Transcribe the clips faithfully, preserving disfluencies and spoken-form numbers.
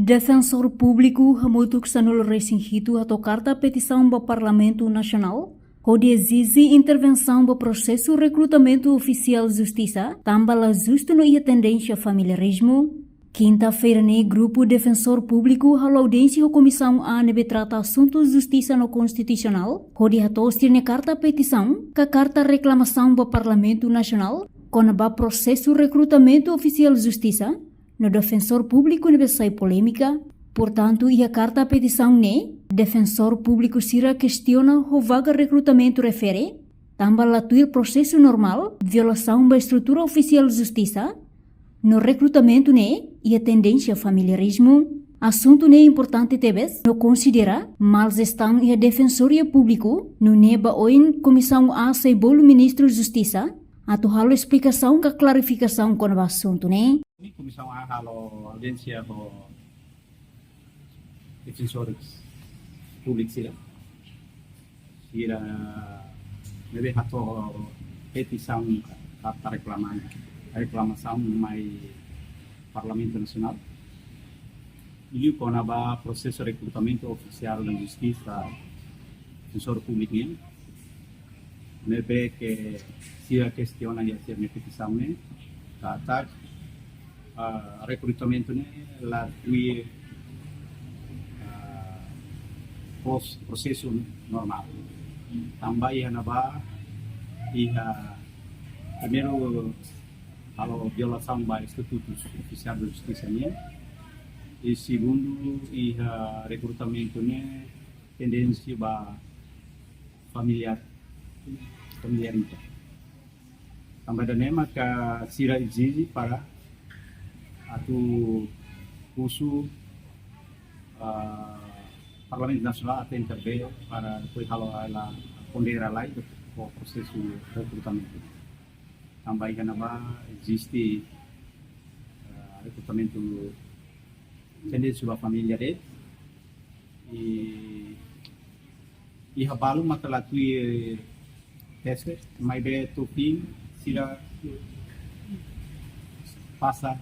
Defensór Públiku hamutuk sanulu-resin-hitu hato'o karta petisaun ba Parlamentu Nasionál, hodi ezije intervensaun ba prosesu rekrutamentu ofisiál justisa, tanba la justu no iha tendénsia familiarizmu. Kinta-feira ne'e, grupu Defensór Públiku halo audiénsia ho Komisaun A ne'ebé trata asuntu justisa no konstitusionál, hodi hato'o sira-nia karta petisaun, ka karta reklamasaun ba Parlamentu Nasionál, kona-ba prosesu rekrutamentu ofisiál justisa, no Defensór Públiku ne'ebé sai polémika. Portantu, iha karta petisaun ne'e, Defensór Públiku sira kestiona ho vaga rekrutamentu refere, tanba la tuir prosesu normál, violasaun ba estrutura ofisiál justisa, no rekrutamentu ne'e iha tendénsia familiarizmu. Asuntu ne'e importante tebes, no konsidera mal jestaun iha Defensoria Públiku, nune'e ba oin Komisaun A sei bolu Ministru Justisa atu halo esplikasaun ka klarifikasaun kona-ba asuntu ne'e. Komisaun A halo audiénsia ho Defensór Públiku sira, sira ne'ebé hato'o petisaun ka karta reklama-, reklamasaun mai Parlamentu Nasionál, liu kona-ba prosesu rekrutamentu ofisiál justisa, Defensór Públiku nian, ne'ebé ke sira kestiona iha sira-nia petisaun ne'e, katak, ah, rekrutamentu ne'e la tuir, ah, pros-, prosesu normál. Tanba iha ne'ebá, iha primeiru halo violasaun ba estatutu ofisiál justisa nian. I segundu, iha rekrutamentu ne'e tendénsia ba familiar, familiaridade. Tanba ida-ne'e maka sira ezije para atu husu, ah, Parlamentu Nasionál atu intervém para depois halo hela pondera lai ho prosesu rekrutamentu. Tanba iha ne'ebá eziste, ah, rekrutamentu tendénsia ba família de'it. I iha balu maka la tuir teste, maibé to'o fim sira pasa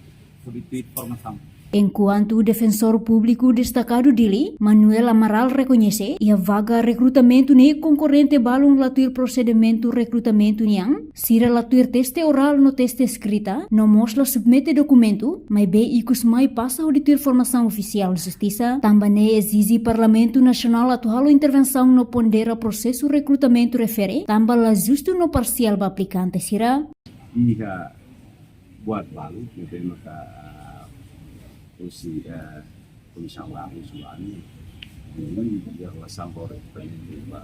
hodi tuir formasaun. Enkuantu Defensór Públiku destakadu Dili, Manuel Amaral rekoñese, iha vaga rekrutamentu ne'e konkorrente balun la tuir prosedimentu rekrutamentu nian, sira la tuir teste orál no teste eskrita, no mós la submete dokumentu, maibé ikus mai pasa hodi tuir formasaun ofisiál justisa. Tanba ne'e ezije Parlamentu Nasionál atu halo intervensaun no pondera prosesu rekrutamentu refere, tanba la justu no parsiál ba aplikante sira. Iha buat balu, ne'ebé maka, ah, husi, ah, Komisaun A husu ami, ami iha relasaun ho rekrutamentu ba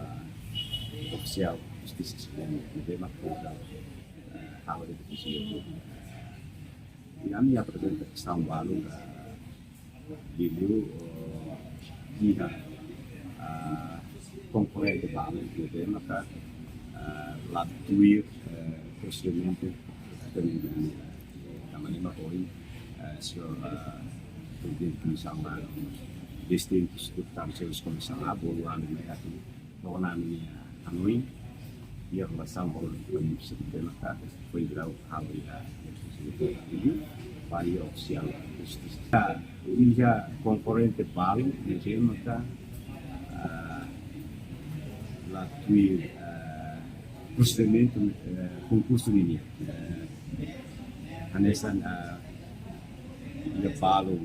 ofisiál justisa sira, ne'ebé maka, ah, halo deputasaun. I ami aprezenta kestaun balu ka liuliu, eh, iha, ah, konkorrente balu, ne'ebé maka, ah, la tuir, eh, prosedimentu, tanba ne'e mak ohin, eh, señór, eh, Prezidente Komisaun A, distintus deputadu sira husi Komisaun A, bolu ami mai atu rona ami-nia hanoin iha relasaun ho problema ne'ebé maka foin grau halo iha, iha ofisiál justisa. Iha konkorrente balu ne'ebé maka, ah, la tuir, ah, prosedimentu, eh, konkursu nian. Eh, hanesan, ah, iha balu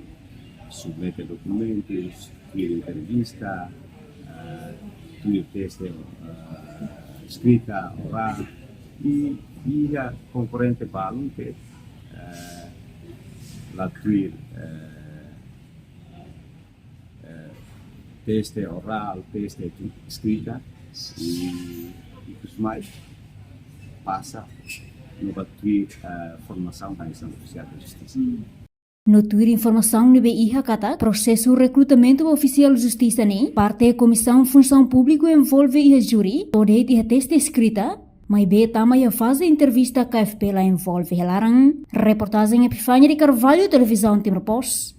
submete dokumentus, tuir entrevista, eh, tuir teste, eh, eskrita, orál, i, i iha konkorrente balu ke, eh, la tuir, eh, eh, teste orál, teste eskrita, i, i ikus mai pasa no ba tuir, eh, formasaun hanesan ofisiál justisa. No tuir informasaun ne'ebé iha katak, prosesu rekrutamentu ba ofisiál justisa ne'e, parte Komisaun Funsaun Públiku envolve iha júri, to'o de'it iha teste eskrita, maibé tama iha faze entrevista K F P la envolve iha laran. Reportajen Epifania de Carvalho, Televizaun Timor Post.